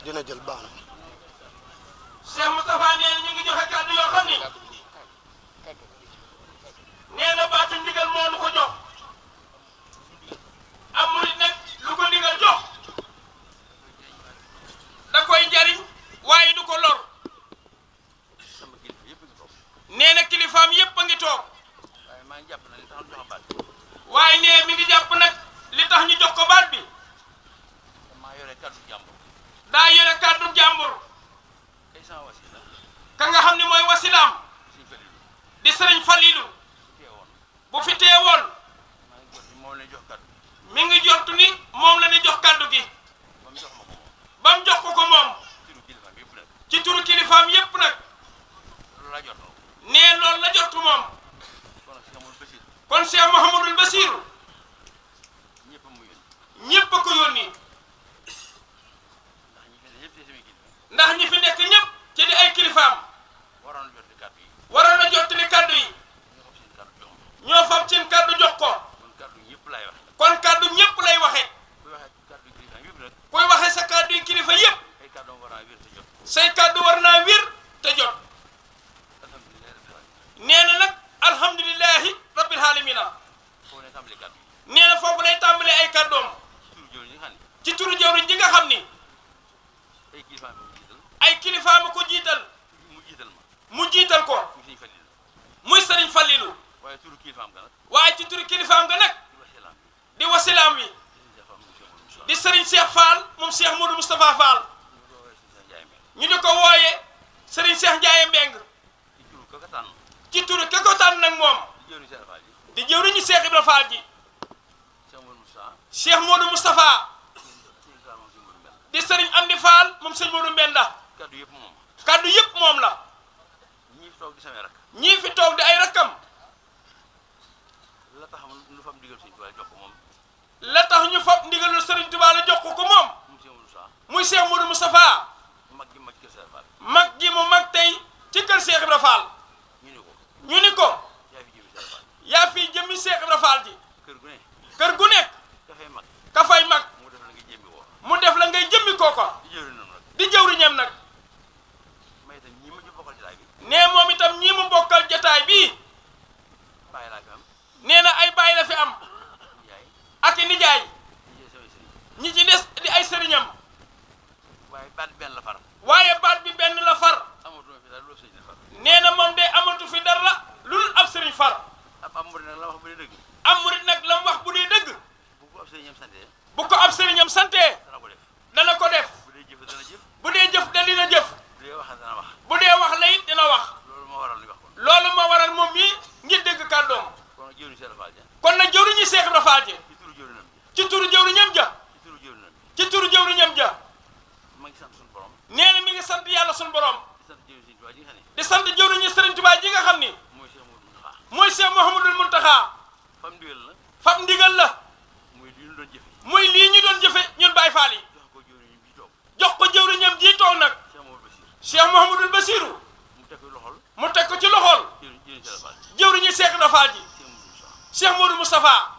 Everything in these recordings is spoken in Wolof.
dina jël baax na. Cheikh Moustapha nee na ñu ngi joxe kàddu yoo xam ni nee na baatu ndigal moo nu ko jox am murit nag lu ko ndigal jox da koy jariñ waaye du ko lor nee na kilifaam yépp a ngi toog waaye nee mi ngi jàpp nag li tax ñu jox ko baat bi daa yore kàddu jàmbur ka nga xam ne mooy wasilaam di sëriñ Falilu bu fi teewoon mi ngi jortu ni moom la ni jox kàddu gi ba mu jox ko moom ci turu kilifaam yépp nag nee loolu la jortu moom kon Cheikh Mouhamadul Basiru ñépp a ko yónni ndax ñi fi nekk ñépp ci di ay kilifaam waroon a jottali kàddu yi ñoo fab seen kàddu jox ko kon kàddu ñépp lay waxe kuy waxe sa kàddu yi kilifa yépp say kàddu war naa wér te jot nee na nag alhamdulilahi rabbil alamina nee na foofu lay tàmbalee ay kàddoom ci turu jawriñ ji nga xam ni ay kilifaam ko jiital mu jiital ko muy sëriñ Fallilu waaye ci turu kilifaam ga nag di wasilaam wi di sëriñ Cheikh Fall moom Cheikh Modou Moustapha Fall ñu di ko wooye sëriñ Cheikh Ndiaye Mbeng ci turu ka ko tànn nag moom di jëwriñu Cheikh Ibra Fall ji Cheikh Modou Moustapha di sëriñ Amdi Fall moom sëñ Modou Mbenda kaddu yëpp moom la ñii fi toog di ay rakkam la tax ñu fab ndigalul sëriñ Tuubaa la jox ko moom muy Cheikh Modou Moustapha mag gi mu mag tey ci kër Cheikh Ibra Fall ñu ni ko yaa fi jëmmi Cheikh Ibra Fall ji kër gu nekk ka fay mag mu def la ngay jëmmi kooko di jëwriñam nag nee moom itam ñii mu bokkal jataay bii nee na ay baay la fi am ak i nijaay ñi ci des di ay sëriñam waaye baat bi benn la far nee na moom de amatu fi dara lu dul ab sëriñ far am murit nag la mu wax bu dee dëgg bu ko ab sëriñam santee dana ko def bu dee jëf da dina jëf bu dee wax la it dina wax loolu moo waral moom mii ngir dégg kàddoom kon nag jëwriñu Cheikh Ibra Fall ji ci turu jëwriñam ja ci turu jëwriñam ja nee na mi ngi sant yàlla suñu borom di sant jëwriñu Sëriñ Tuubaa ji nga xam ni mooy Cheikh Mouhamadul Muntaxa fam ndigal la muy lii ñu doon jëfe ñun Baay Faal yi jox ko jëwriñam ji toog nag Cheikh Mouhamadul Basiru mu teg ko ci loxol jëwriñu Cheikh Ibra Fall ji Cheikh Modou Moustapha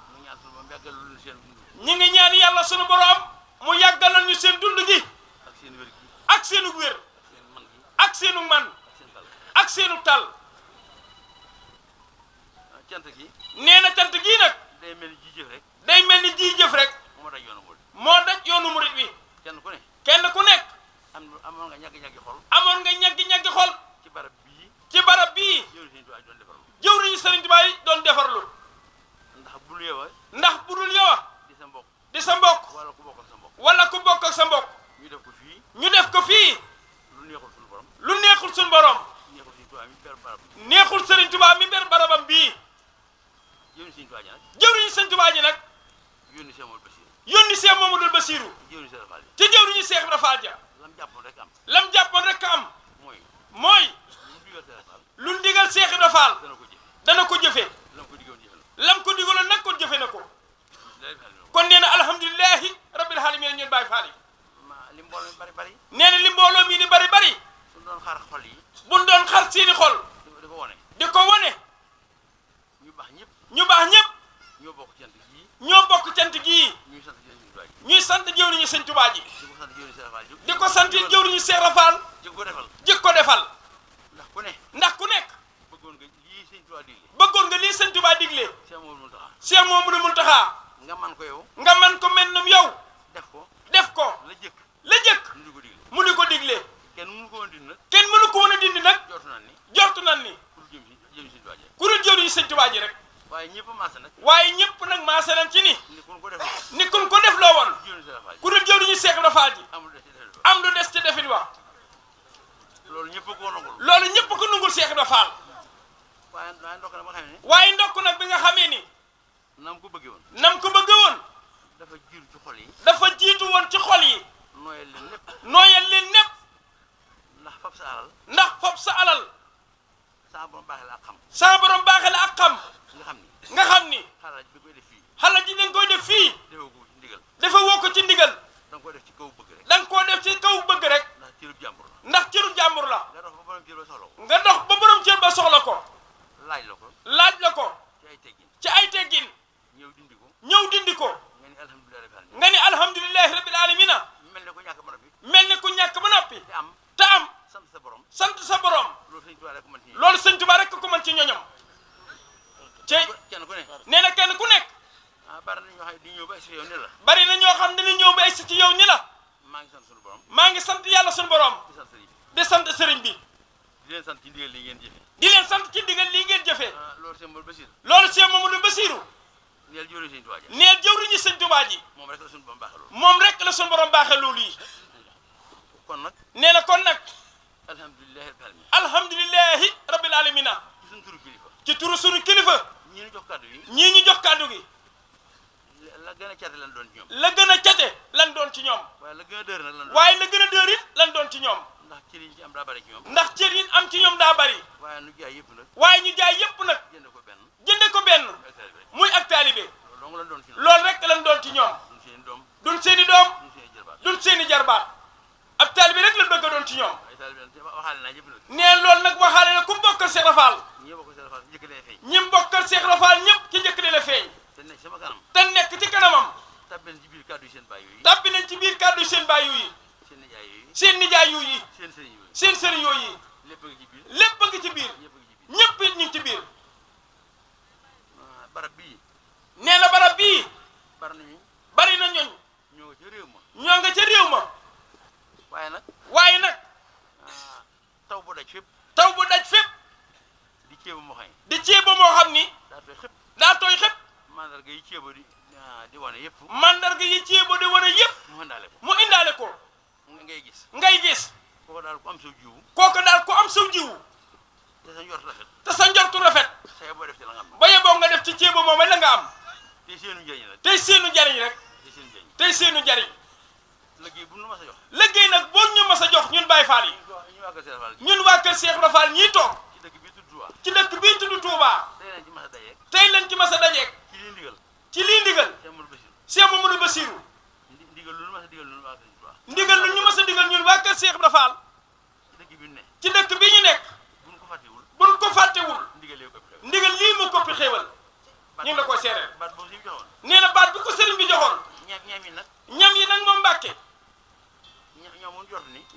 ñi ngi ñaan yàlla sunu borom mu yàggalal ñu seen dund gi ak seenu wér ak seenu man ak seenu tal nee na cant gii nag day mel ni ji jëf rek moo daj yoonu murit wi kenn ku nekk amoon nga ñaggi xol ci barab bii jëwriñu Sëriñ Tuubaa yi doon defarlu ndax bu dul yow di sa mbokk wala ku bokk ak sa mbokk ñu def ko fii lu neexul suñu borom neexul Sëriñ Tuubaa mi ber barabam bii jëwriñu Sëriñ Tuubaa ji nag yónni Cheikh Mamadou Bassirou te jëwriñu Cheikh Ibra Fall ja lam jàppoon rek am mooy lu ndigal Cheikh Ibra Fall dana ko jëfe lam ko digaloon nag kon jëfe na ko kon nee na alhamdulilahi rabbil alamin ñun Baay Faal yi nee na li mbooloo mii di bari buñ doon xar seeni xol di ko wone ñu baax ñëpp ñoo bokk cant gii ñuy sant jëwriñu sëñ Tuubaa ji di ko sant jëwriñu Seex Ibra Faal jëkk ko defal ndax ku nekk bëggoon nga lii sëñ Tuubaa digle Seex Mamadu Muntaxa nga man ko mel num yow def ko la jëkk mu di ko digle kenn mënu ko woon a dindi nag jortu nan ni ku dul jëwriñu sëñ Tuubaa ji rek waaye ñëpp nag maase nañ ci ni kun ko def loo woon ku dul jëwriñu Seex Ibra Faal ji am lu des ci defin wax loolu ñëpp ko nungul Seex Ibra Faal waaye ndokk nag bi nga xamee ni nam ko bëgge woon dafa jiitu woon ci xol yi nooyal leen népp ndax fab sa alal sa borom baaxee la ak xam nga xam ni xalal ji dañ koy def fii dafa woo ko ci ndigal da nga koo def ci kaw bëgg rek ndax cëru jàmbur la nga dox ba borom cër ba soxla ko laaj la ko ci ay teggin ñëw dindi ko nga ni alhamdulilahi rabbil alamina mel ne ku ñàkk ba noppi te am sant sa borom loolu sëñ Tuubaa rek ko mën ci ñoñom cey nee na kenn ku nekk bari na ñoo xam dañuy ñëw ba egsi ci yow ni la maa ngi sant yàlla suñu borom di sant sëriñ bi di leen sant ci ndigal lii ngeen jëfee loolu Seex Mamadu Basiiru neel jëwriñu sëñ Tuubaa ji moom rek la suñu borom baaxee loolu yi nee na kon nag alhamdulilahi rabbil alamina ci turu sunu kilifa ñii ñu jox kàddu gi la gën a cate lan doon ci ñoom waaye la gën a dër it lan doon ci ñoom ndax cër yi am ci ñoom daa bari waaye ñu jaay yëpp nag jënde ko benn muy ak taalibe loolu rek lan doon ci ñoom duñ seeni doom duñ seeni jarbaat ab taalibe rek lan bëgg a doon ci ñoom nee loolu nag waxaale na ku bokkal Seex Ibra Faal ñi bokkal Seex Ibra Faal ñëpp ci njëkk la feeñ te nekk ci kanamam tabbi nañ ci biir kàddu seen baay yi seen nijaay yi seen sëriñ yooyu lépp a ngi ci biir ñëpp it ñu ngi ci biir nee na barab bii bari na ñooñ ñoo nga ca réew ma waaye nag taw bu daj fépp di ceeba moo xam ni daa tooy xëpp mandarga yi ceeba di wane yëpp mu indaale ko ngay gis kooku daal ku am saw jiwu te sa njortu rafet ba yeboo nga def ci ceeba moom la nga am tey seenu njariñ rek tey seenu njariñ liggéey nag boo ñu mas a jox ñun Baay Faal yi ñun waa kër Seex Ibra Faal ñii toog ci dëkk bii tudd Touba tey leen ci mas a dajeeg ci lii ndigal Seex Mamadu Basiiru ndigal lu ñu mas a digal ñun waa kër Seex Ibra Faal ci dëkk bi ñu nekk buñ ko fàttewul ndigal lii mu koppi xéewal ñu ngi la ko seereel nee na baat bi ko sëriñ bi joxoon ñam yi nag moom Mbàkke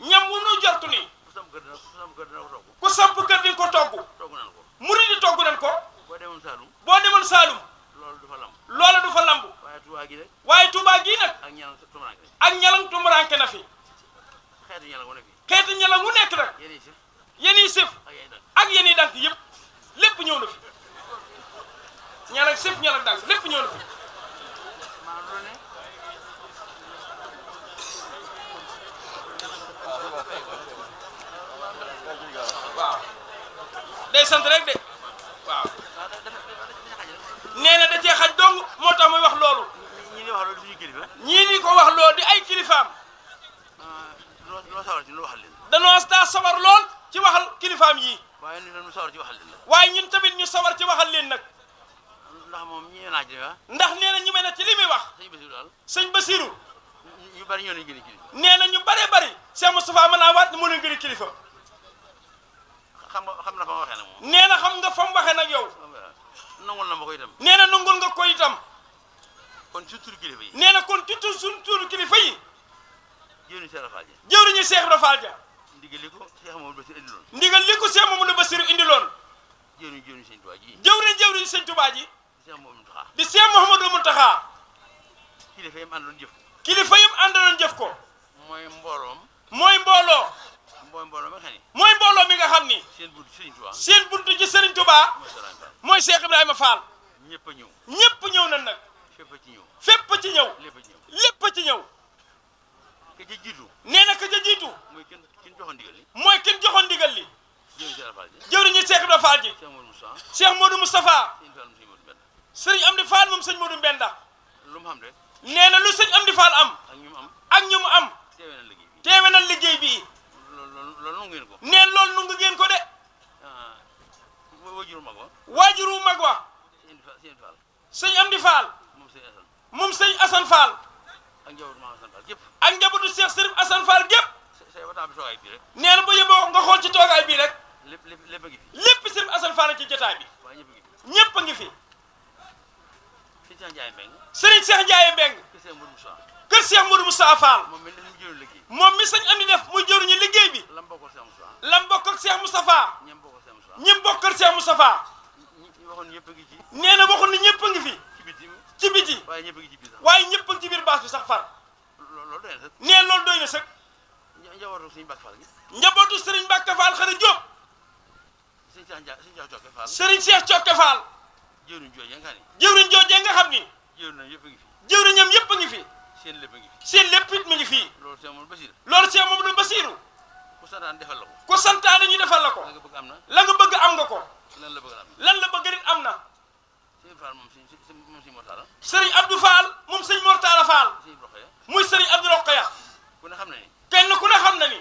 ñam wu nu jortu ni ku samp kër di ko togg murid di togg nañ ko boo demoon Saalum loola du fa lamb waaye Tuubaa gii nag ak ñalang tumuranke na fi xeeti ñalang wu nekk nag yéen yi sëf ak yéen yi dank yëpp lépp ñëw na fi ñalang sëf ñalang dank lépp ñëw na fi waaw day sant rek de waaw nee na da cee xaj dong moo tax muy wax loolu ñii di ko wax loolu di ay kilifaam danoo daa sawar lool ci waxal kilifaam yii waaye ñun tamit ñu sawar ci waxal leen nag ndax nee na ñi may na ci li muy wax sëñ Basiru nee na ñu bare bari Cheikh Moustapha mën naa waat ne moo leen gën a kilifa xam na fa ma waxee nag moom nee na xam nga fa mu waxee nag yow nangul na ma ko itam nee na nangul nga ko itam kon ci turu kilifa yi nee na kon ci suñu tuuru kilifa yi jëwriñu Cheikh Rafal ja jëwriñu Cheikh Ibra Fall ja ndigal li ko Cheikh Mamadou Bassir indiloon ndigal li ko Cheikh Mamadou Bassirou indiloon jëwriñu Sëñ Tuubaa ji jëwriñu Sëñ Tuubaa ji Cheikh Mamadou Mountakha di Cheikh Mouhamadou Mountakha kilifa yi àndoon jëf ko kilifa yim àndaloon jëf ko mooy mbooloo mooy mbooloo mi nga xam ni mi nga xam ni seen buntu Sëriñ Tuubaa seen buntu ci Serigne Touba mooy Cheikh Ibrahima Fall ñëpp a ñëw ñëpp ñëw nañ nag fépp a ci ñëw fépp ci ñëw lépp a ci ñëw lépp ci ñëw ka ca jiitu nee na ka ca jiitu mooy kin joxoon ndigal li mooy kin joxoon ndigal li jëwriñu Cheikh Rafal ji jëwriñu Cheikh Ibrahima Fall ji Cheikh Mamadou Moustapha Cheikh Modou Moustapha Sëñ Fall Sëñ Modou Mbenda Serigne Amdi Fall moom sëñ Modou Mbenda lu mu xam rek nee na lu sëñ Amdi Fall am ak ñu mu am ak ñu mu am teewe na liggéey bi teewe nañ liggéey bii loolu nangu ngeen ko nee loolu nungu ngeen ko de wajuru mag wa waajuru mag wa Sëñ Fall sëñ Amdi Fall moom Sëñ Asan moom sëñ Assane Fall ak njabootu Maam Asan Fall gépp ak njabootu Cheikh Serigne Assane Fall gépp say wataa bi toogaay bii rek nee na bu yeboo nga xool ci toogaay bii rek lépp a ngi fi lépp Serigne Assane Fall ci jotaay bi waaye ñëpp a ngi fi ñëpp a ngi fi Sëñ Cheikh Ndiaye Mbeng Serigne Cheikh Ndiaye Mbeng kër Cheikh Modou Moussa kër Cheikh Modou Moussa Fall moom mi mu jëloon liggéey moom mi sëñ Amdi def muy jëruñu liggéey bi lam bokkal Cheikh Moussa lam bokk ak Cheikh Moustapha ñam bokkal Cheikh Moussa ñim bokk ak Cheikh Moustapha ñi waxoon ñëpp a ngi ci nee na waxul ni ñëpp a ngi fi ci bitim ci biti waaye ñëpp a ngi ci biir sax waaye ñëpp a ngi ci biir baas bi sax far loolu doy na sax nee loolu doy na sëg njabootu Sëñ Mbàkke Fall gi njabootu Serigne Mbacke Fall xëra Diop Sëñ Cheikh Cokke Fall Serigne Cheikh Cokke Fall jëwriñ jooju nga xam ni jëwriñ joojee nga xam ni jëwriñ na yëpp a ngi fi jëwriñam yëpp a ngi fi seen lépp a ngi fi seen lépp it mi ngi fii loolu Cheikh Mamadou Bassir loolu Cheikh Mamadou Bassirou ku santaan defal la ko ku santaane ñu defal la ko la nga bëgg am na la nga bëgg am nga ko lan la bëgg am lan la bëgg nit am na Sëñ Fall moom Sëñ Mortala Serigne Abdou Fall moom sëñ Mortala Fall Sëñ Rokhaya muy Serigne Abdou Rokhaya ku ne xam na ni kenn ku ne xam na ni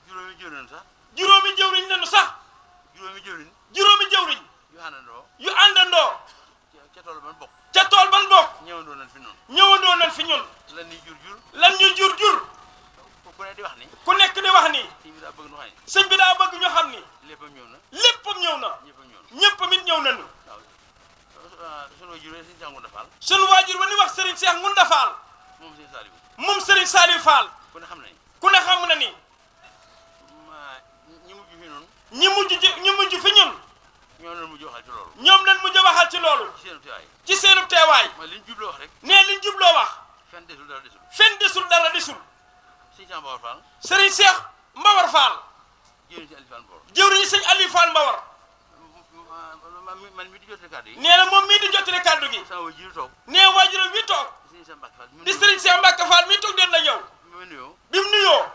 juróomi jëwriñ sax juróomi jëwriñ lañu sax juróomi jëwriñ yu àndandoo yu àndandoo ca tool ban bokk ca tool ban bokk ñëwandoo nañ fi noonu ñëwandoo nañ fi ñun lan ni jur lan ñu jur ku ne di wax ni ku nekk di wax ni sëñ bi daa bëgg nu xam ni sëñ bi daa bëgg ñu xam ni léppam ñëw na léppam ñëw na ñëppam ñëw na ñëpp mit ñëw nañu waaw sunu juree Sëñ Cheikh Ngounda Fall sunu waajur ba ni wax Serigne Cheikh Ngounda Fall moom Sëñ Saliou moom Serigne Saliou Fall ku ne xam na ni ku ne xam na ni ñi mujj fi noonu ñi mujj fi ñun ñoo leen mujj waxal ci loolu ñoom lañ mujj waxal ci loolu ci seenu teewaay ci seenu teewaay mooy li ñu jubloo wax rek nee liñ jubloo wax fenn desul dara desul fenn desul dara desul Sëñ Cheikh Mbawar Fall Serigne Cheikh Mbawar Fall jëwriñ si Aliou Fall Mbawar jëwriñu sëñ Aliou Fall Mbawar man mi di jotee kàddu yi nee na moom mii di jottali kàddu gi sama waajur toog nee waajuram wi toog Sëñ Cheikh Mbacke Fall di Serigne Cheikh Mbacke Fall mii toog den la yow bi ma nuyoo bi mu nuyoo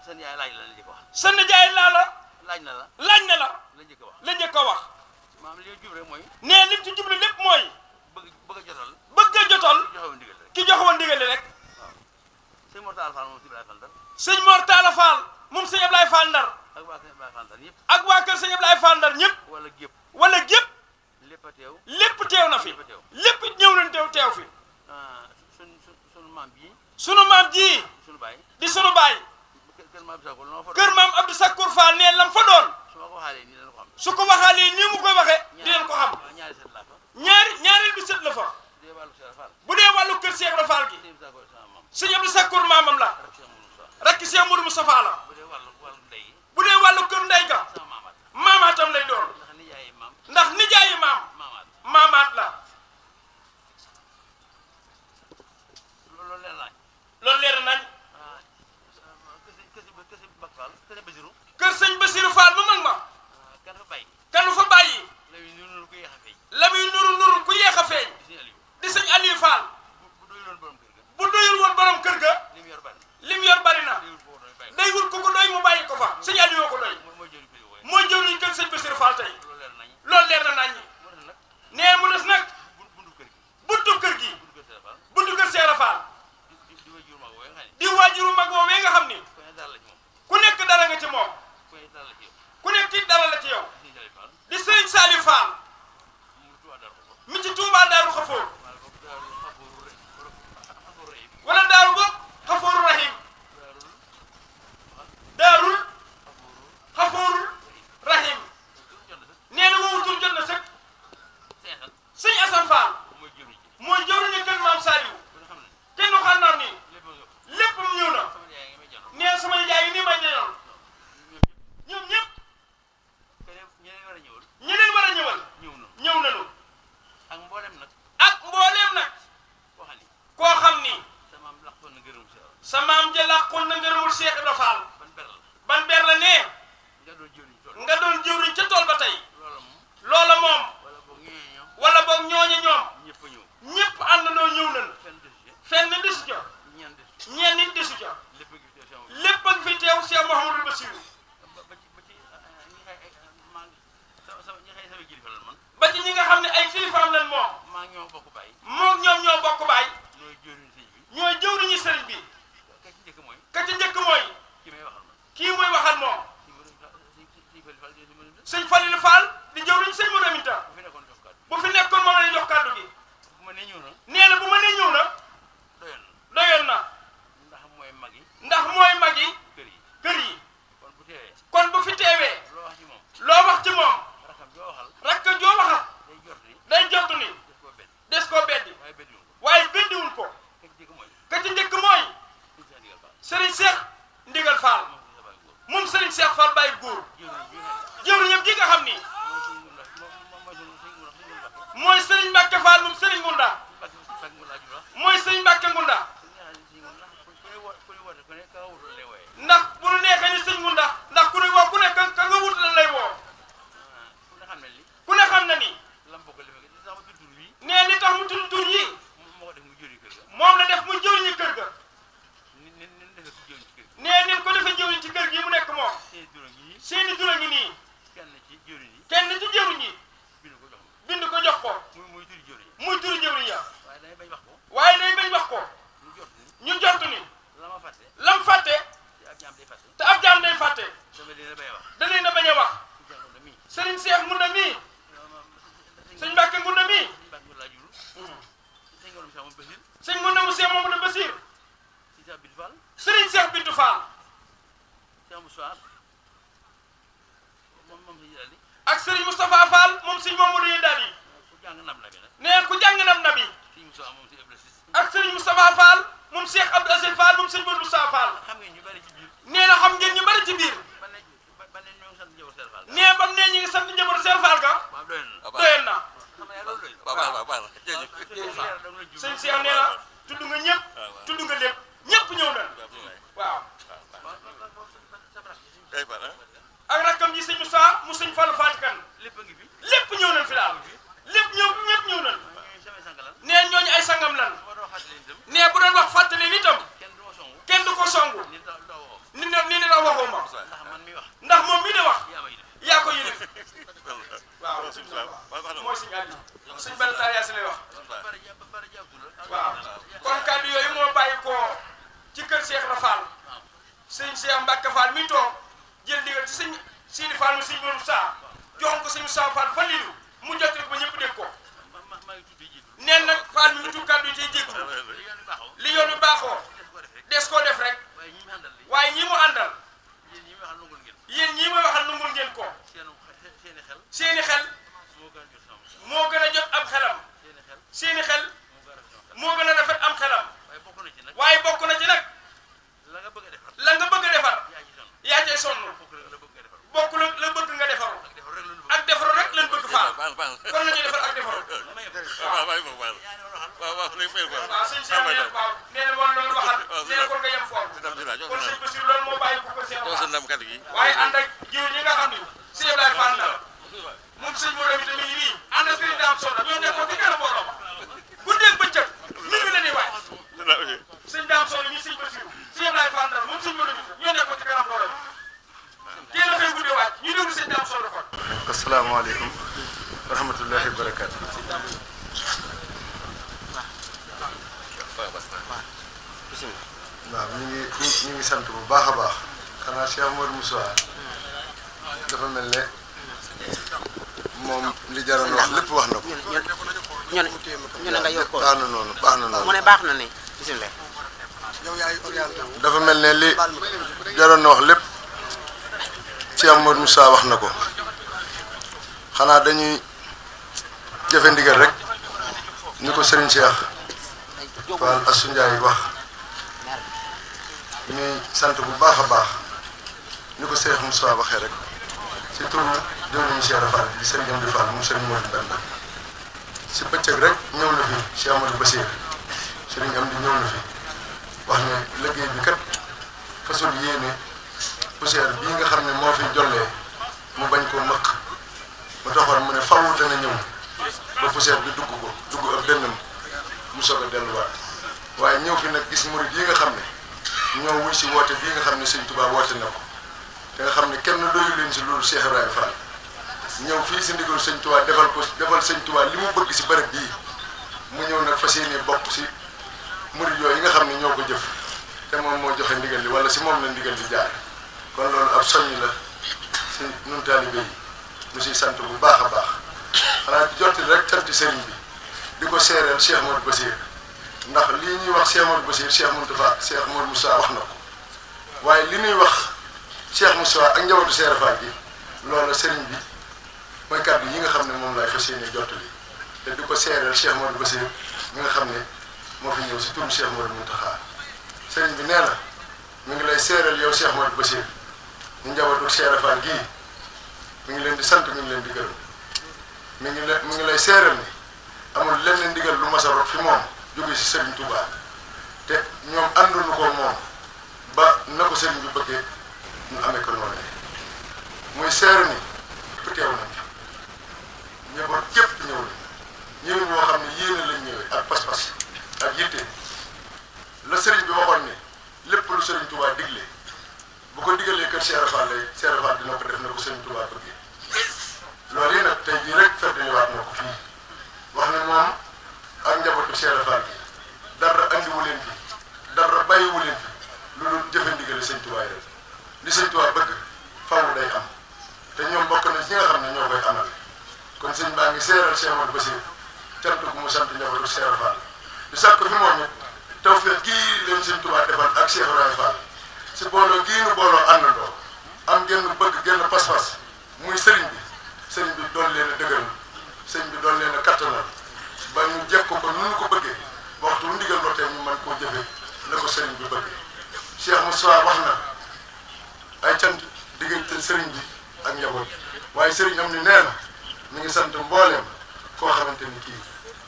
seen yaay laaj la njëkk a wax sa nijaay laaj na la la njëkk a wax la njëkk a wax maanaam li nga jub rek mooy nee lim ci jublu lépp mooy bëgg a jotal bëgg a jotal joxewoon ndigal rek ki jox woon ndigal li rek waaw sëñ Mortala Fall moom si Ibrahima Fall Ndar sëñ Mor Talla Fall moom sëñ Ablaye Fall Ndar ak waa kër Ibrahima Fall Ndar yëpp ak waa kër sëñ Ablaye Fall Ndar ñëpp wala gépp wala gépp lépp a teew lépp teew na fi lépp ñëw nañ teew fi sunu maam bii sunu maam ji sunu baay di sunu baay kër maam Sakkour la ma fa kër maam Abdou Sakkour Fall nee lam fa doon su ma ko waxaalee nii dana ko xam su ko waxaalee nii mu koy waxee dinañ ko xam ñaari set laa fa ñaareel bi sët la fa dee wàllu Cheikh Fall bu dee wàllu kër Cheikh Ibra Fall gi sëñ Sakkour sama maam sëñ Abdou Sakkour maamam la rek Cheikh Moustapha rakki Cheikh Moudou Moustapha la bu dee wàllu ndey bu dee wàllu kër ndey ga sama maamaat maamaatam lay doon ndax nijaayi maam ndax nijaayi maam maamaat maamaat la loolu leen laaj loolu leer nañ kësi Bak Fall kësi Basiru kër sëñ Bassirou Fall mu mag ma kan fa bay kanu fa bàyyi la yu nuru ko yéex a feeñ la muy nuru ku yeex a feeñ di sëñ Aliou di sëñ Aliou Fall bu doyuloon borom kër ga bu doyul woon borom kër ga li mu yor bari lim yor bari na doyul ko woon bay day wut ku ko Bassirou ba ci ñi xëy ñi xëy sama kilifa lan man ba ci ñi nga xam ne ay kilifaam lan moom maa ñoo bokk bàyyi moom ñoom ñoo bokk baay ñooy jëriñ sëñ bi ñooy jëwriñu sëriñ bi ka ci njëkk mooy ka ci njëkk mooy ki may waxal man kii muy waxal moom sëñ sëñ Falilou Fall di jëwriñ sëñ Modou Aminta bu fi nekkoon jox kàddu bu fi nekkoon moom la ñu jox kàddu gi bu ma nee ñëw na nee na bu ma nee ñëw na doyoon na ndax mooy mag yi ndax mooy mag yi kër yi kër yi kon bu teewee kon bu fi teewee loo wax ci moom loo wax ci moom rakam joo waxal rakk joo waxal day jot ni day jot ni def koo bett des koo beddi waaye bettiwul ko waaye beddiwul ko ka ci njëkk mooy ka ci njëkk mooy sëñ sa ndigal baax Serigne Cheikh Ndigal Fall moom Serigne Cheikh Fall Baye Góor jëwriñam ji nga xam ni mooy Serigne Mbacke Fall moom Serigne Ngunda mooy Serigne Mbacke Ngunda ndax bu nu neexee ni Serigne Ngunda ndax ku ne woo ku ne ka nga wut lan lay woo ku ne xam na ni nee li tax mu tudd tur yi moom la def mu jëwriñu kër ga nee nin ko defee jëwriñ ci kër gi mu nekk moom seeni tur a ngi nii kenn ci jëwriñ yi bind ko jox ko muy turi jëwriñ ya waaye day bañ wax ko ñu jot ni lam fàtte te ab jaam day fàtte da leen a bañ a wax Serigne Cheikh Ngunda mii sëñ Mbacke Ngunda mii sëñ Ngunda mu Cheikh Mamadou Bassir Serigne Cheikh Bintou Fall ak Serigne Moustapha Fall moom sëñ Mamadou Yendali nee ku jàng nam nabi ak Serigne Moustapha Fall moom Cheikh Abdou Aziz Fall moom sëñ Modou Moustapha Fall nee na xam ngeen ñu bari ci biir nee bam nee ñi ngi sant njaboot Cheikh Fall ga doyoon na sëñ Cheikh nee na tudd nga ñëpp tudd nga lépp ñëpp ñëw na waaw ak rakkam ji sëñ Moussa mu sëñ Fallou Fatikan lépp ñëw nañ fi daal lépp ñëpp ñëw nañ nee ñooñu ay sangam lan nee bu doon wax fàttali itam kenn du ko songu ni ne la waxoo ma ndax moom mii de wax yaa ko yëlif waaw mooy sëñ Aliou sëñ Balata yaa si lay wax waaw kon kàddu yooyu moo bàyyi ko ci kër Cheikh Rafal sëñ Cheikh Mbacke Fall mi toog jël ndigal ci sëñ Sidi Fall mu sëñ Modou Sa joxoon ko sëñ Moussa Fall Falilou mu jot ko ba ñëpp dégg ko neen nag Fall mi mu tudd kàddu yi ciy jéggu li yoon wi baaxoo des koo def rek waaye ñi mu àndal yéen ñii mooy waxal nungul ngeen ko seeni xel moo gën a jot am xelam seeni xel moo gën a rafet am xelam waaye bokk na ci nag la nga bëgg a defar yaa cay sonn bokk la bëgg nga defaru ak defaru rek lañ bëgg Fall kon nañuy defar ak defaru waaw sëñ Cheikh nee waaw nee na woon loolu waxal nee na kon nga yem foofu kon sëñ Bassirou loolu moo bàyyi ko Cheikh waaye ànd ak jiw ñi nga xam ni sëñ Abdoulaye Fall la moom sëñ Modou mi tamit nii ànd ak sëñ Dame Soda ñoo nekkoon ci kanam mbooloo ma guddeeg bëccëg mi ngi leen di waay sëñ Dame Soda ñi sëñ Bassirou sëñ Abdoulaye Fall la moom sëñ Modou mi ñoo nekkoon ci kanam mbooloo ma teel a xëy guddee waaj ñu déglu sëñ Dame Soda kon. asalaamaaleykum wa rahmatullahi wa barakaatu. waaw ñu ngi sant bu baax a baax xanaa Cheikh Modou Moussa dafa mel ne moom li jaroon wax lépp wax na ko. ñu ne nga yokkoon baax na noonu baax na noonu. mu ne baax na ni bisimilah. dafa mel ne li jaroon na wax lépp Cheikh Modou Moussa wax na ko xanaa dañuy jëfe ndigal rek ni ko Serigne Cheikh Fall Assou Ndiaye wax ñuy sant bu baax a baax ni ko Cheikh Moussa waxee rek ci turu jëwriñu Cheikh Fall di Serigne Amdi Fall mu Serigne Modou Benda si bëccëg rek ñëw na fi Cheikh Amadou Bassir Serigne Amdi ñëw na fi wax ne liggéey bi kat fasul yéene poussière bii nga xam ne moo fi jollee mu bañ koo mëq mu taxoon mu ne faw dana ñëw ba poussière bi dugg ab dënnam mu soog a delluwaat waaye ñëw fi nag gis murid yi nga xam ne ñoo wuy si woote bii nga xam ne Sëñ Tuubaa woote na ko te nga xam ne kenn doyu leen si loolu Cheikh Ibrahima Fall ñëw fii si ndigalu sëñ Touba defal sëñ Touba li mu bëgg si bërëb bii mu ñëw nag fas yéene bokk si murid yooyu yi nga xam ne ñoo ko jëf te moom moo joxe ndigal li wala si moom la ndigal li jaar kon loolu ab soññ la si nun taalibe yi ñu siy sant bu baax a baax xanaa di jottali rek canti sëriñ bi di ko seereel Cheikh Modou Bassir ndax lii ñuy wax Cheikh Modou Bassir Cheikh Mountakha Cheikh Modou Moussa wax na ko waaye li ñuy wax Cheikh Moussa ak njabootu Cheikh Fall gi loolu sëriñ bi mooy kàddu yi nga xam ne moom laay fas yéene jottali te di ko seereel Cheikh Modou Bassir mi nga xam ne moo fi ñëw si turu Cheikh Modou Mountakha sëriñ bi nee na mi ngi lay seereel yow Cheikh Modou Bassir ñu njabootu Cheikh Fall gii mi ngi leen di sant mi ngi leen di gërëm mi ngi lay seereel ni amul lenn ndigal lu mas a rot fi moom jóge si Serigne Touba te ñoom ànduñu ko moom ba na ko Serigne bi bëggee ñu amee ko noonu muy seere ni ñëpp teew nañ njaboot képp ñëw nañ ñëwin boo xam ne yéene lañ ñëwee ak pas-pas ak yitte la Serigne bi waxoon ne lépp lu Serigne Touba digle bu ko digalee kër Cheikh Fall lay Cheikh Fall dina ko def na ko Serigne Touba bëggee loolu yi nag tey jii rek feddaliwaat na ko fii wax ne moom ak njabootu Cheikh Fall gi dara andiwu leen fi dara bàyyiwu leen fi lu dul jëfe ndigale sëñ Touba yi rek li sëñ Touba bëgg faaw day am te ñoom bokk na ci ñi nga xam ne ñoo koy amal kon sëñ baa ngi seeral Cheikh Modou Bassir cant gu mu sant njabootu Cheikh Fall di sàkk fi moom it tawfeex gii leen sëñ Touba defal ak Cheikh Ibrahima Fall si booloo gii nu booloo àndandoo am genn bëgg genn pas-pas muy sëriñ bi doon leen a dëgëral sëriñ bi doon leen a kattanal ba ñu jekk ko nu ñu ko bëggee waxtu bu ndigal lotee ñu mën koo jëfee la ko sëriñ bi bëggee Cheikh Moussa wax na ay cant diggante sëriñ bi ak njaboot waaye sëriñ am ni nee na ñu ngi sant mbooleem koo xamante ni kii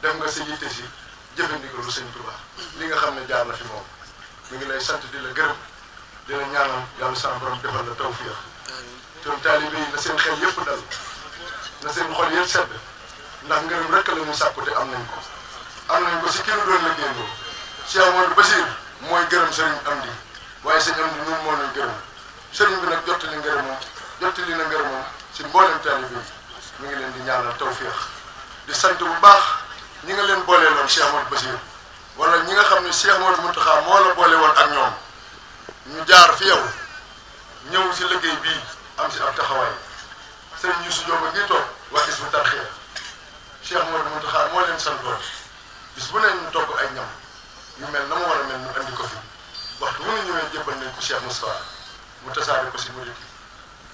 def nga sa yitte si jëfe ndigalu sëñ Touba li nga xam ne jaar na fi moom mi ngi lay sant di la gërëm di la ñaanal yàlla sama borom defal la tawfiix te taalibe yi na seen xel yëpp dal na seen xol yëpp sedd ndax ngërëm rek la ñu sàkku te am nañ ko si kii nu doon la génnoo Cheikh Modou Bassir mooy gërëm sëriñ Amdi waaye sëñ Amdi ñun moo ñu gërëm sëriñ bi nag jottali na ngërëmam si mboolem taalibe yi mi ngi leen di ñaanal tawfiix di sant bu baax ñi nga leen boole loon Cheikh Modou Bassir wala ñi nga xam ne Cheikh Modou Mountakha moo la boole woon ak ñoom ñu jaar fi yow ñëw si liggéey bii am si ab taxawaay sëriñ Youssou Diop a ngi toog wax Hizbut Tarqiyyah Cheikh Modou Mountakha moo leen santoon bis bu ne ñu togg ay ñam yu mel na mu war a mel ñu andi ko fi waxtu bu ñu ñëwee jébbal nañ ko Cheikh Moustapha mu tasaare ko si murid yi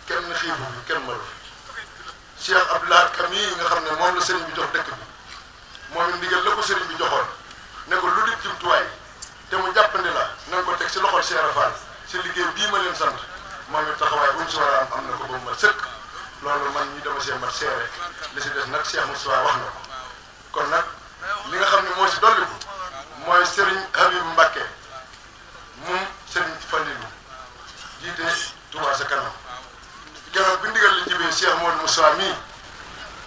kenn xiifu fi kenn maru fi Cheikh Abdoulaye Kam yi nga xam ne moom la sëriñ bi jox dëkk bi moom it ndigal la ko sëriñ bi joxoon ne ko lu di jumtuwaay te mu jàppandi la na nga ko teg si loxol Cheikh Fall si liggéey bii ma leen sant moom it taxawaay buñ si war a am na ko ba mu mat sëkk loolu man ñi dama see mat seere li si des nag Cheikh Moustapha wax na ko kon nag li nga xam ne moo si dolliku mooy Serigne Habib Mbacké moom Serigne Fallilou jiite Touba sa kanam keroog bi ndigal li jibee Cheikh Modou Moustapha mii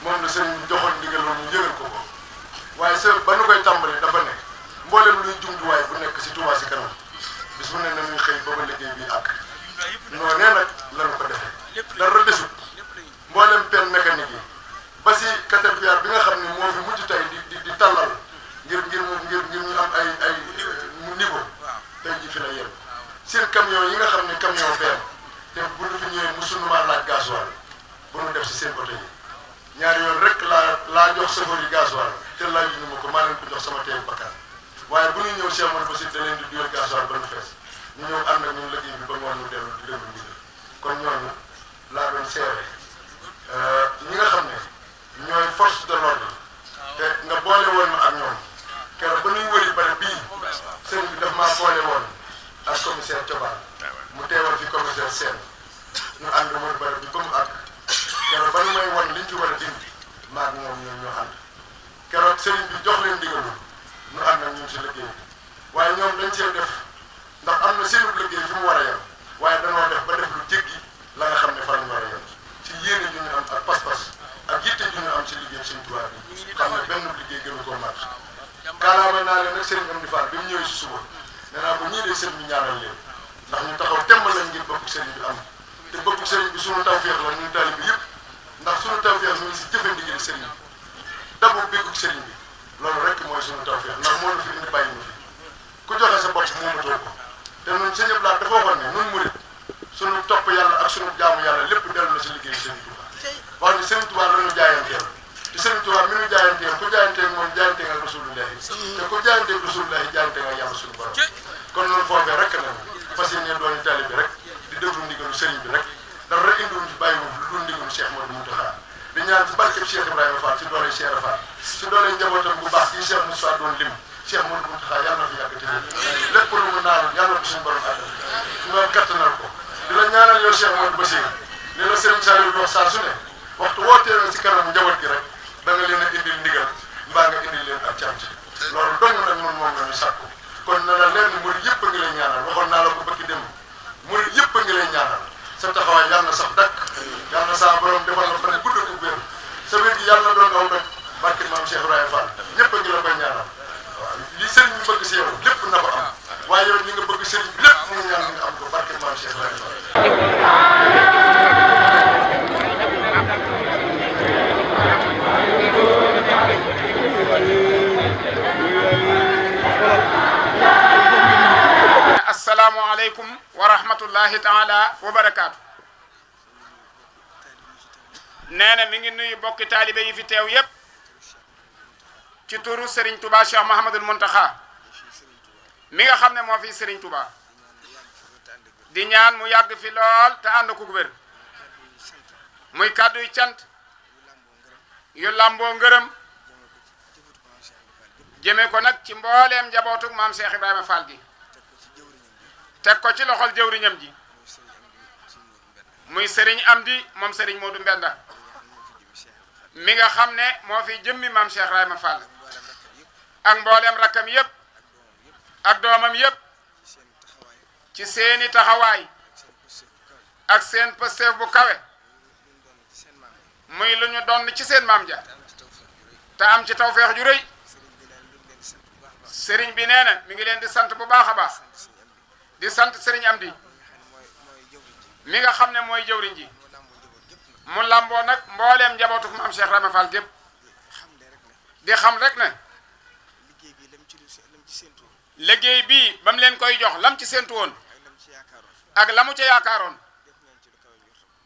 moom la Serigne bi joxoon ndigal loolu mu yëgal ko waaye sa ba nu koy tàmbali dafa nekk mboolem luy jumtuwaay bu nekk si Touba si kanam bis bu ne na ñuy xëy ba ba liggéey bi ak noonee nag lañu ko defee dara desut mboolem pelle mécanique yi ba si caterpillar bi nga xam ne moo fi mujj tey di tàllal ngir ñu am ay niveau tey ji fi la yem seen camion yi nga xam ne camion benn te bu ñu fi ñëwee mosuñu maa laaj gasoil bu ñu def si seen oto yi ñaari yoon rek laa jox chauffeur yi gasoil te laaj ñu ma ko maa leen ko jox sama teewu bakkan waaye bu ñu ñëw Cheikh Modou Bassir da leen di duyal gasoil ba ñu fees ñu ñëw ànd ak ñun liggéey bi ba ngoon ñu dellu di déglu ndigal kon ñooñu laa doon seere ñi nga xam ne ñooy force de l'ordre te nga boole woon ma ak ñoom keroog ba ñuy wëri bari bii sëriñ bi daf maa boole woon ak commissaire Thioban mu teewal fi commissaire Sène ñu ànd wër bari bi ba mu àgg keroog ba ñu may won liñ ci war a dindi maag ñoom ñoo ànd keroog sëriñ bi jox leen ndigalu ñu ànd ak ñun si liggéey bi waaye ñoom dañ see def ndax am na seenu liggéey fi mu war a yem waaye danoo def ba def lu jéggi la nga xam ne fa ñu war a yem ci yéene ju ñu am ak pas-pas ak yitte ju ñu am si liggéey Sëriñ Tuubaa bi xam ne benn liggéey gënu koo mat kaalaama naa leen nag Sëriñ Amdi Fall bi mu ñëwee si suba nee naa ko ñii de sëriñ bi ñaanal leen ndax ñu taxaw temm lañ ngir bëgg sëriñ bi am te bëgg sëriñ bi sunu tawfeex la ñun taalibe bi yëpp ndax sunu tawfeex mi ngi si jëfe ndigal sëriñ bi dabu béggug sëriñ bi loolu rek mooy sunu tawfeex ndax moo la fi indi bàyyi ñu fi ku joxe sa bopp moomatoo ko te ñun sëñ Abdou Lahad dafa waxoon ne ñun murit sunu topp yàlla ak sunu jaamu yàlla lépp dellu na si liggéey sëriñ Touba wax ni sëriñ Touba la ñu jaayanteel te sëriñ Touba mi ñu jaayanteel ku jaayanteeg moom jaayanteeg ak rasulullahi te ku jaayanteeg rasulullahi jaayanteeg ak yàlla sunu borom kon noonu foofee rek nañu fas yéene doon taalibe bi rek di déglu ndigalu sëriñ bi rek dara rek indiwuñ ci bàyyiwuñ lu ndigalu Cheikh Modou Mountakha di ñaan ci barkeb Cheikh Ibrahima Fall ci doole Cheikh Fall ci doole njabootam bu baax yi Cheikh Moussa doon lim Cheikh Modou Mountakha yàlla na fi yàgg te lépp lu mu naalu yàlla na ko suñu borom àggal ñu kattanal ko di la ñaanal yow Cheikh Modou Bassirou ne la Serigne Saliou di wax saa su ne waxtu woo teewee ci kanam njaboot gi rek da nga leen a indil ndigal mbaa nga indil leen ak cant loolu dong nag ñun moom la ñu sàkku kon na la leen murid yëpp a ngi lay ñaanal waxoon naa la ko bëgg dem murid yëpp a ngi lay ñaanal sa taxawaay yàlla na sax dakk yàlla na saa borom defal la fa ne gudd ko wér sa wér gi yàlla na doon aw doj barke maam Cheikh Ibrahima Fall ñëpp a ngi la koy ñaanal waaw li sëriñ bi bëgg si yow lépp na ko am waaye yow li nga bëgg sëriñ bi lépp mu ngi ñaan nga am ko barke maam Cheikh Ibrahima Fall assalaamu aleykum wa rahmatullahi taala wa barakaatu nee na mi ngi nuyu bokki taalibe yi fi teew yépp ci turu Serigne Touba Cheikh Mahamadul Muntaxa mi nga xam ne moo fi Serigne Touba di ñaan mu yàgg fi lool te ànd ko wér muy kàddu yu cant yu lamboo ngërëm jëme ko nag ci mbooleem njabootug maam Cheikh Ibrahima Fall gi teg ko ci loxol jëwriñam ji muy Serigne Amdi moom Serigne Modou Mbenda mi nga xam ne moo fi jëmmi maam Cheikh Ibrahima Fall ak mbooleem rakkam yëpp ak doomam yëpp ci seeni taxawaay ak seen pësteef bu kawe muy lu ñu doon ci seen maam ja te am ci tawfeex ju rëy Serigne bi nee na mi ngi leen di sant bu baax a baax di sant Serigne Amdi mi nga xam ne mooy jëwriñ ji mu lamboo nag mbooleem njabootu maam Cheikh Ibrahima Fall gépp di xam rek ne liggéey bii ba mu leen koy jox lam ci séentu woon ak la mu ca yaakaaroon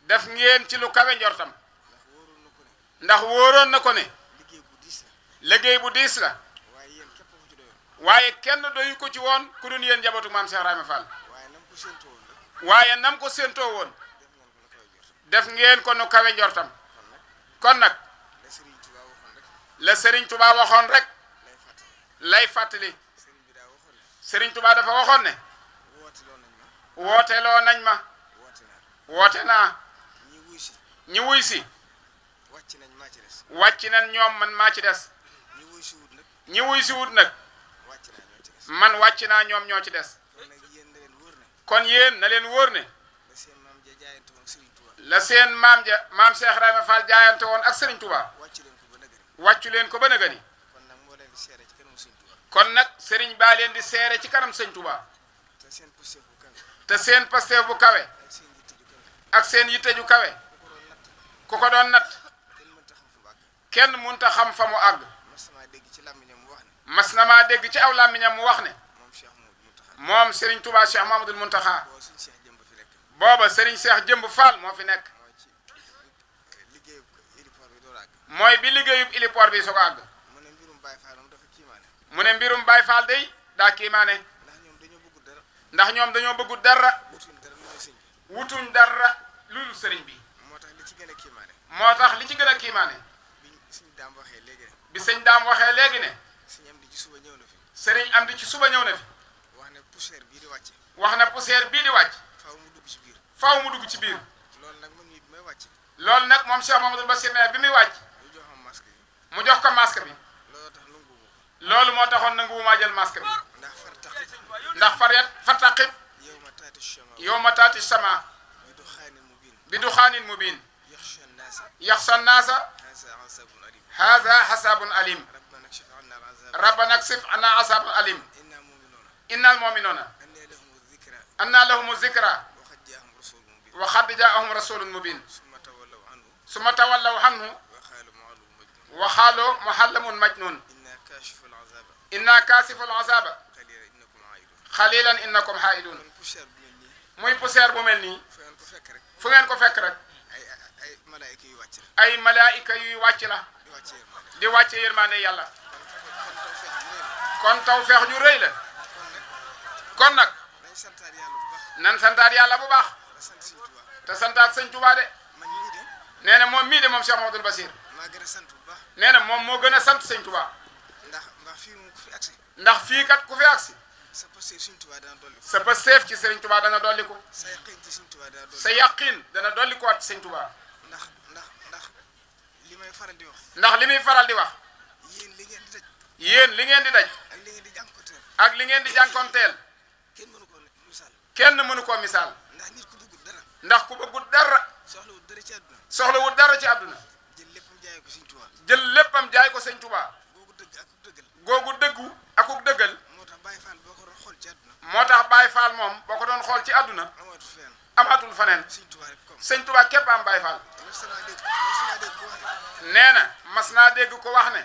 def ngeen ci lu kawe njortam ndax wóoroon na ko ne liggéey bu diis la waaye kenn doyu ko ci woon ku dun yéen njabootu maam Cheikh Ibrahima Fall waaye nam ko séentoo woon def ngeen ko nu kawe njortam kon nag la Serigne Touba waxoon rek lay fàttali Serigne Touba dafa waxoon ne wooteloo nañ ma woote naa ñi wuy si wàcc nañ ñoom man maa ci des ñi wuy si wut nag man wàcc naa ñoom ñoo ci des kon yéen na leen wóor ne la seen maam ja maam Cheikh Ibrahima Fall jaayante woon ak Serigne Touba wàccu leen ko ba nëgëni kon nag Serigne baa leen di seere ci kanam Serigne Touba te seen pasteef bu kawe ak seen yitte ju kawe ku ko doon nat kenn mënta xam fa mu àgg mas na maa dégg ci aw làmmiñam mu wax ne moom Serigne Touba Cheikh Mamadou Mountakha booba Serigne Cheikh Jëmb Fall moo fi nekk mooy bi liggéeyub héliport bi soo ko àgg mu ne mbirum Baye Fall day daa kiimaane ndax ñoom dañoo bëggu dara wutuñ dara lulu Serigne bi moo tax li ci gën a kiimaane bi sëñ daam waxee léegi ne Serigne Amdi ci suba ñëw na fi wax na poussière bii di wàcc faaw mu dugg ci biir loolu nag moom Cheikh Mamadou Bassir bi muy wàcc mu jox ko masque bi loolu moo taxoon nanguwumaa jël masque bi ndax fartaqib yawma taati sama bi duxaanin mubin yaxsha naasa haza hasabun alim rabbana ksif anna asabun alim innal mu'minuna anna lahumu zikra wa xad jaahum rasulun mubin summa tawallaw anhu wa xaalu muhallamun majnun inna kaasiful azaba xalilan innakum haidun muy poussière bu mel nii fu ngeen ko fekk rek ay malaayika yuy wàcc la di wàcce yërmande yàlla kon tawfeex ju rëy la kon nag nan santaat yàlla bu baax te santaat sëñ Tuubaa de nee na moom mii de moom Cheikh Mamadou Bassir nee na moom moo gën a sant sëñ Tuubaa ndax fii kat ku fi agsi sa pasteef ci sëriñ Tuubaa dana dolli ko sa yaqin dana dolli ko at sëñ Tuubaa ndax li muy faral di wax yéen li ngeen di daj ak li ngeen di jànkonteel kenn mënu koo misaal ndax ku bëggut dara soxlawut dara ci àdduna jël léppam jaay ko sëñ Tuubaa googu dëggu akuk dëggal moo tax Baay Faal moom boo ko doon xool ci àdduna amaatul faneen sëñ Tuubaa képp am Baay Faal nee na mas naa dégg ko wax ne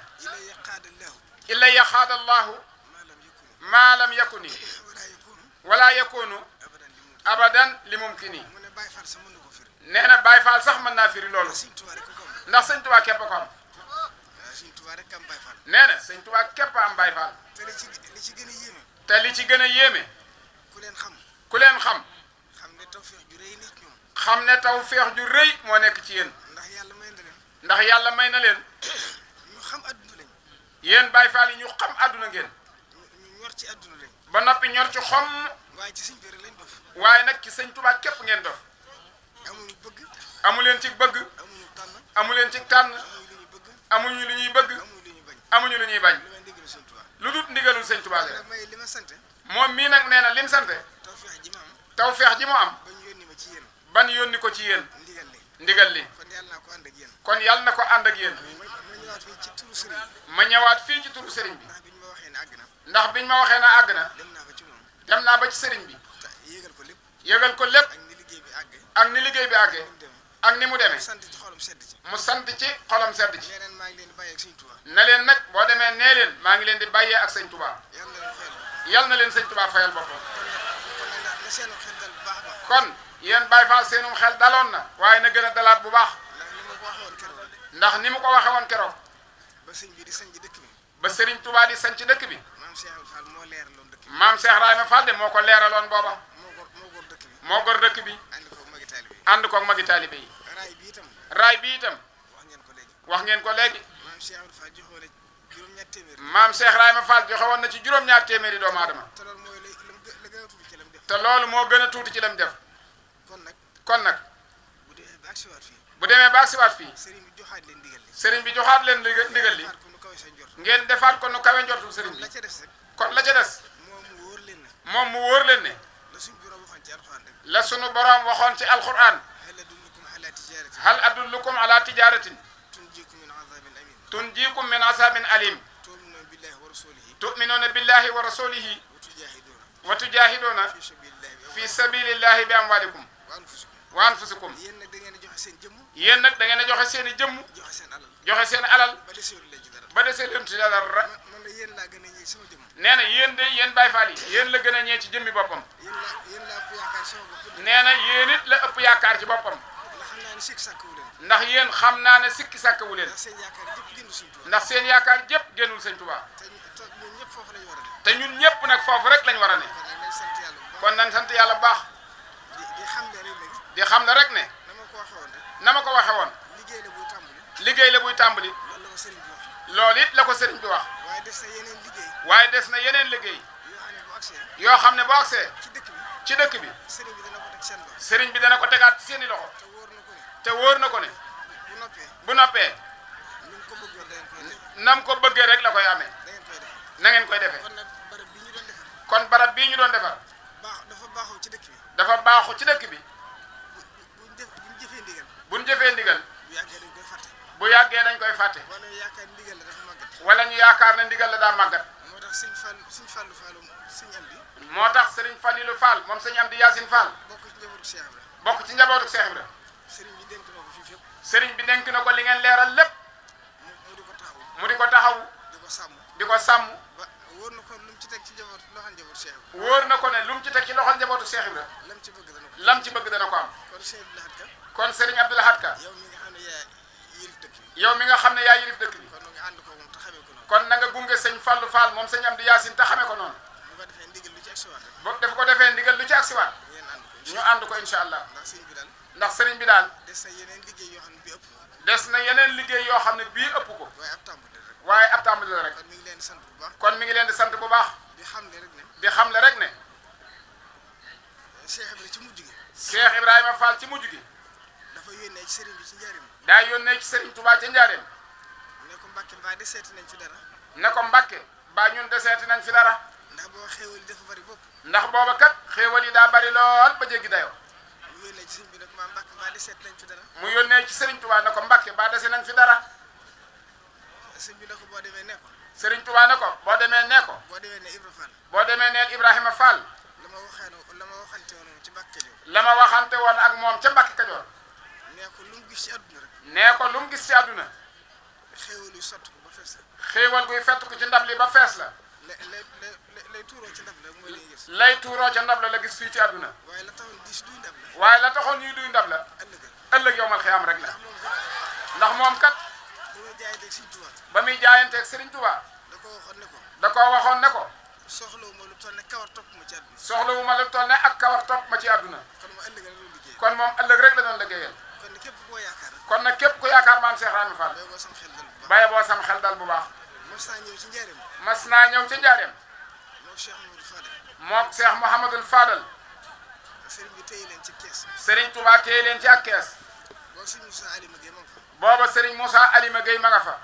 illa yaxaadallahu maa lam yakuni wala yakunu abadan li mumkini nee na Baay Faal sax mën naa firi loolu ndax sëñ Tuubaa képp ko am nee na sëñ Tuubaa képp am Baay Faal te li ci gën a yéeme ku leen xam xam ne tawfeex ju rëy moo nekk ci yéen ndax yàlla may na leen yéen Baay Faal yi ñu xam àdduna ngeen ba noppi ñor ci xom waaye nag ci sëñ Tuubaa képp ngeen dof amu leen ci bëgg amu leen ci tànn amuñu lu ñuy bëgg amuñu lu ñuy bañ lu dul ndigalul sëñ Tuubaa la moom mii nag nee na lim sante tawfeex ji mu am ban yónni ko ci yéen ndigal li kon yàlla na ko ànd ak yéen ma ñëwaat fii ci turu sëriñ bi ndax biñ ma waxee na àgg na dem naa ba ci sëriñ bi yëgal ko lépp ak ni liggéey bi àggee ak ni mu demee mu sant ci xolam sedd ci na leen nag boo demee nee leen maa ngi leen di bàyyee ak sëñ Tuubaa yal na leen sëñ Tuubaa fayal boppam kon yéen Baay Faal seenum xel daloon na waaye na gën a dalaat bu baax ndax ni mu ko waxe woon keroog ba sëriñ Tuubaa di sañ ci dëkk bi maam Cheikh Rahima Fall de moo ko leeraloon booba moo gor dëkk bi ànd koog magi taalibe yi raay bi itam wax ngeen ko léegi maam Cheikh Rahima Fall joxe woon na ci juróom-ñaar téeméeri doomu aadama te loolu moo gën a tuuti ci lam def kon nag bu demee ba agsiwaat fii sëriñ bi joxaat leen ndigal li ngeen defaat ko nu kawe njortul sëriñ bi kon la ca des moom mu wóor leen ne la sunu boroom waxoon ci alquran hal adullukum ala tijaratin tunjikum min azabin alim tu'minuna billahi wa rasulihi wa tujahiduna fi sabilillahi bi amwalikum wa anfusikum yéen nag da ngeen a joxe seen i jëmm joxe seen alal ba desee leen ci dara nee na yéen de yéen Baay Faal yi yéen la gën a ñee ci jëmmi boppam nee na yéen it la ëpp yaakaar ci boppam ndax yéen xam naa ne sikki sàkkawu leen ndax seen yaakaar jëpp génnul sëñ Tuubaa te ñun ñëpp nag foofu rek lañ war a ne kon nañ sant yàlla bu baax di xam ne rek ne na ma ko waxe woon liggéey la buy tàmbali loolu it la ko sëriñ bi wax waaye des na yeneen liggéey yoo xam ne boo agsee ci dëkk bi sëriñ bi dana ko tegaat ci seeni loxo te wóor na ko ne bu noppee nam ko bëggee rek la koy amee na ngeen koy defee kon barab bii ñu doon defar dafa baaxu ci dëkk bi buñ jëfee ndigal bu yàggee dañ koy fàtte wala ñu yaakaar ne ndigal la daa màggat moo tax sëriñ Falilu Fall moom sëñ Amdi Yaasin Fall bokk ci njabootu Cheikh Ibra sëriñ bi dénk na ko fii fépp sëriñ bi dénk na ko li ngeen leeral lépp mu di ko taxaw mu di ko taxaw di ko sàmm di ko sàmm ba wóor na ko lu mu ci teg ci njaboot loxo njaboot Cheikh Ibra wóor na ko ne lu mu ci teg ci loxol njabootu Cheikh Ibra lam ci bëgg dana ko lam ci bëgg dana ko am kon Cheikh Abdou Lahad Ka kon Serigne Abdou Lahad Ka yow mi nga xam ne yaa yilif dëkk bi yow mi nga xam ne yaa yilif dëkk bi kon nga ànd ko moom te xamee ko noonu kon na nga gunge sëñ Fallou Fall moom sëñ Amdi Yaasin te xamee ko noonu bu ko defee ndigal lu ci agsiwaat rek boo def ko defee ndigal lu ci agsiwaat ngeen ànd ko ñu ànd ko incha allah ndax sëriñ bi daal ndax sëriñ bi daal des na yeneen liggéey yoo xam ne bi ëpp des na yeneen liggéey yoo xam ne bii ëpp ko waaye ab tàmbali rek waaye ab tàmbali la rek kon mi ngi leen di sant bu baax kon mi ngi leen di sant bu baax di xam ne rek ne di xamle rek ne Cheikh Ibra ci mujj gi Cheikh Ibrahima Fall ci mujj gi dafa yónnee ci sëriñ bi ci njaarim daa yónnee ci Serigne Touba ca Njaareem ne ko Mbàkke mbaa de seeti nañ fi dara ne ko Mbàkke ba ñun deseeti nañ fi dara ndax boo xéewal yi dafa bari bopp ndax booba kat xéewal yi daa bari lool ba jéggi dayoo mu yónnee ci sëriñ bi ne ko maa Mbàkke mbaa de seeti nañ fi dara mu yónnee ci Serigne Touba ne ko Mbàkke ba dese nañ fi dara sëriñ bi ne ko boo demee ne ko Serigne Touba ne ko boo demee nee ko boo demee ne Ibra Fall boo demee neel Ibrahima Fall la ma waxante woon ci Mbàkke Kajoor la ma waxante woon ak moom ca Mbàkke Kajoor nee ko lu mu gis ci àdduna rek nee ko lu mu gis ci àdduna xéewal yu sotti ko ba fees la xéewal guy fett ko ci ndab li ba fees la lay tuuroo ci ndab la mooy lay gis lay tuuroo ca ndab la gis fii ci àdduna waaye la taxoon diis duy ndab la waaye la taxoon ñuy duy ndab la ëllëg ëllëg yowmal xiyaam rek la ndax moom kat ndax moom kat bu ma jaayanteeg Sëriñ Tuubaa ba muy jaayanteeg Serigne Touba da ko waxoon ne ko da koo waxoon ne ko soxlawu ma lu toll ne kawar topp ma ci àdduna soxlawu ma lu toll ne ak kawar topp ma ci àdduna kon ma ëllëg rek la doon liggéey kon moom ëllëg rek la doon liggéeyal kon ne képp koo yaakaar kon nag képp ku yaakaar maam Cheikh Rahma Fall bay boo sam xel dal bu baax baye boo sam xel dal bu baax mos naa ñëw ci njaarim mas naa ñëw ci njaareem moo Cheikh Mamadou Fadel moom Cheikh Mouhamadul Fadal sëriñ bi téye leen ci kees Serigne Touba téye leen ci ak kees boo sëriñ Moussa Alima Gueye moom fa booba Serigne Moussa Alima Gueye ma nga fa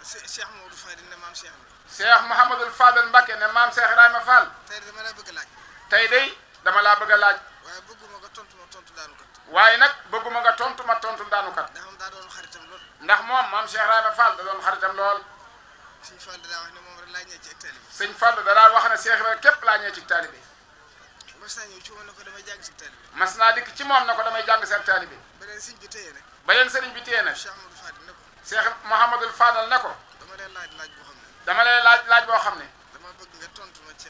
Cheikh Mamadou Fadel ne maam Cheikh bi Cheikh Mouhamadul Fadal Mbacké ne maam Cheikh Rahma Fall tey dama laa bëgg a laaj tey day dama laa bëgg a laaj waaye bëgguma nga tontu ma tontu daanu kat waaye nag bëgguma nga tontu ma tontu daanukat ndax moom daa doon xaritam lool ndax moom maam Cheikh Rahma Fall da doon xaritam lool Sëriñ Fall daa wax ne moom rek laa ñëw ci ak taalibe sëñ Fall da daal wax ne Cheikh Ibrahima képp laa ñëw ci taalibe mas naa ñëw ci moom ne ko damay jàng si taalibe mas naa dikk ci moom na ko damay jàng seen taalibe ba leen sëriñ bi téye nag ba leen sëriñ bi téye nag Cheikh Mamadou Fadel ne ko Cheikh Mouhamadul Fadal ne ko dama leen laaj laaj boo xam ne dama lay laaj boo xam ne dama bëgg nga tontu ma ci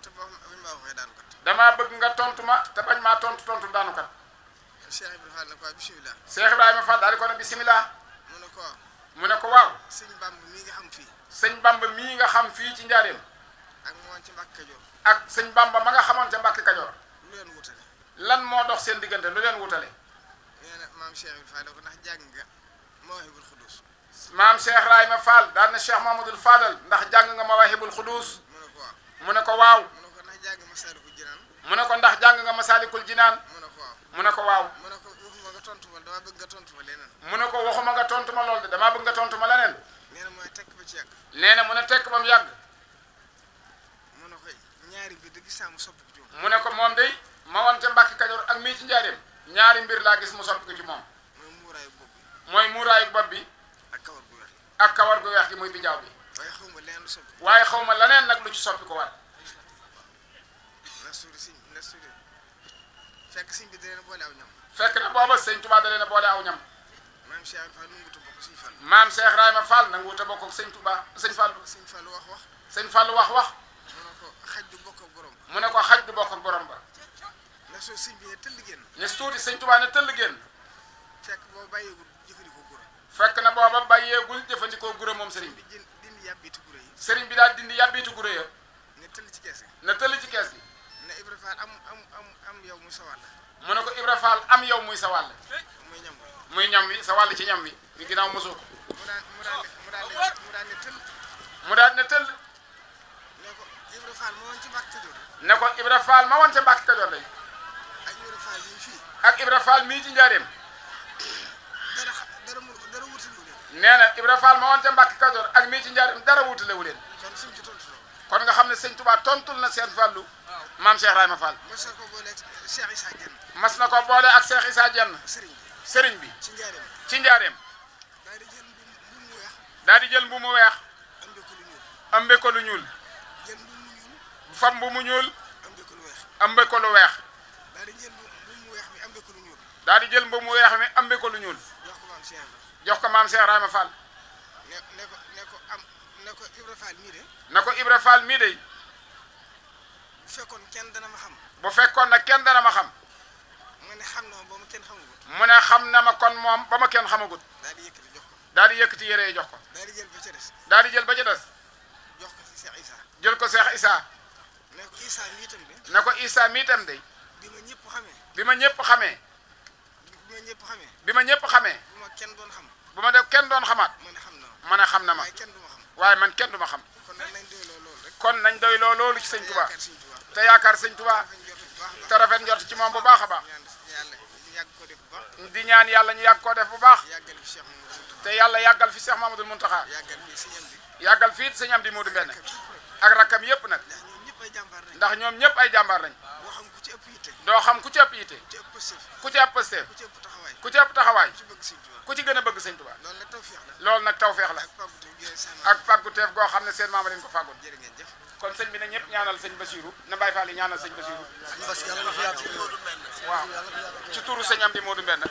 te boo xam ma waxee daanu kat damaa bëgg nga tontu ma te bañ maa tontu daanukat Cheikh Ibrahima Fall ne ko waaw bisimilah Cheikh Ibrahima Fall daal di ko ne bisimilah mu ne ko waaw mu ne ko waaw sëñ Bamb mii nga xam fii sëñ Bamba mii nga xam fii ci njaareem ak moo ci Mbàkke Kajoor ak sëñ Bamba ma nga xamoon ca Mbàkke Kajoor lu leen wutale lan moo dox seen diggante lu leen wutale nee na maam Cheikh Ibrahima Fall ne ko ndax jàng nga Mawahibul Xudus maam Cheikh Rahma Fall daal ne Cheikh Mamadou Fadal ndax jàng nga Mawahibul Xudus mu ne ko waaw mu ne ko waaw mu ne ko ndax jàng Masaalikul Jinaan mu ne ko ndax jàng nga Masalikul Jinaan mu ne ko waaw mu ne ko waaw mu ne ko waxuma nga tontu ma dama bëgg nga tontu ma leneen mu ne ko waxuma nga tontu ma lool de damaa bëgg nga tontu ma leneen nee na mooy tekk ba ci yàgg nee na mu ne tekk ba mu yàgg mu ne ko ñaari mbir da gis saa mu soppi ko ci moom mu ne ko moom day ma woon ca Mbàkke Kajoor ak mii ci njaareem ñaari mbir laa gis mu soppi ko ci moom mooy muuraayu bopp bi mooy muuraayu bopp bi ak kawar gu weex yi ak kawar gu weex gi muy bijaaw bi waaye xaw ma leneen lu soppi waaye xaw ma leneen nag lu ci soppi ko war na suuri fekk sëñ bi da leen boole aw ñam fekk na booba sëñ Touba da leen a boole aw ñam maam Cheikh Fall nu ngutu bokk sëñ Fall maam Cheikh Rahma Fall nangu wut a bokk ak sëñ Touba sëñ Fall sëñ Fall wax sëñ Fall wax mu ne ko xaj du bokk ak borom mu ne ko xaj du bokk ak borom ba na soo sëñ bi ne tëll génn ne tuuti sëñ Touba ne tëll génn fekk boo bàyyeegul jëfandikoo gura fekk na booba bàyyeegul jëfandikoo gura moom sëriñ bi dindi yàbbiiti gura yi sëriñ bi daal dindi yàbbiitu gura ya ne tëll ci kees gi na tëll ci kees gi ne Ibra Fall am yow muy sa wàll mu ne ko Ibra Fall am yow muy sa wàll muy ñam wi muy ñam wi sa wàll ci ñam wi mi ginnaaw mosoo ko mu daan ne tëll mu daal ne tëll ne ko Ibra Fall moo woon ci Mbàkke Kajoor ne ko Ibra Fall ma woon ca Mbàkke Kajoor lay ak Ibra Fall yi fii ak Ibra Fall mii ci njaareem dara wutalewu leen nee na Ibra Fall ma woon ca Mbàkke Kajoor ak mii ci njaareem dara wutalewu leen kon suñ ci tontu la kon nga xam ne sëñ Touba tontul na seen fàllu maam Cheikh Rahma Fall mos na ko booleeg Cheikh Issa Dieng mas na ko boole ak Cheikh Issa Dieng sëriñ bi sëriñ bi ci njaareem ci njaareem daal di jël mbuum mu weex daal di jël mbu mu weex ëmbe ko lu ñuul ëmbe ko lu ñuul jël mbuum mu ñuul fam bu mu ñuul ëmbe ko lu weex ambe ko lu weex daal di jël bu mu weex mi ambe ko lu ñuul daal di jël mbubb mu weex mi ambe ko lu ñuul jox ko maam Cheikh la jox ko maam Cheikh Rahma Fall ne ko Ibra Fall mii de na ko Ibra Fall mii de bu fekkoon kenn dana ma xam bu fekkoon nag kenn dana ma xam mu ne xam na ma ba ma kenn xamagut mu ne xam na ma kon moom ba ma kenn xamagut daal di yëkkati jox ko daal di yëkkati yére yi jox ko daal di jël ba ca des daal di jël ba ca des jox ko si Cheikh Issa jël ko Cheikh Issa ne ko Issa mii itam de ne ko Issa mii itam de bi ma ñëpp xamee bi ma ñëpp xamee bi ma ñëpp xamee bi ma ñëpp xamee bu ma kenn doon xam bu ma def kenn doon xamaat ma ne xam na ma ma ne xam na ma waaye kenn du ma xam waaye man kenn du ma xam kon nag nañ doyloo loolu rek kon nañ doy loolu ci sëñ Touba yaakaar Sëñ Tuubaa te yaakaar sëñ Touba te rafet njort ci moom bu baax a baax ñaan yàlla ñu yàgg ko def bu baax di ñaan yàlla ñu yàgg koo def bu baax yàggal fi Cheikh Mamadou te yàlla yàggal fi Cheikh Mamadou Mountakha yàggal fi Sëñ Amdi yàggal fii sëñ Amdi Modou Mbène ak rakkam yëpp nag ndax ñoom ñëpp ay jàmbaar lañ ndax ñoom ñëpp ay jàmbaar lañ boo xam ku ci ëpp yitte doo xam ku ci ëpp yite ku ci ëpp pëstéef ku ci ëpp pësteef ku ci ëpp taxawaay ku ci ëpp taxawaay ku ci bëgg Sëñ Tuubaa ku ci gën a bëgg sëñ Touba loolu nag tawfeex la loolu nag tawfeex la ak pàggute gi ak fàgguteef goo xam ne seen maama leen ko fàggul jërë ngeen jëf kon sëñ bi ne ñëpp ñaanal sëñ Bassirou na Baye Fall yi ñaanal sëñ Bassirou waaw ci turu sëñ Amdi Modou Mbène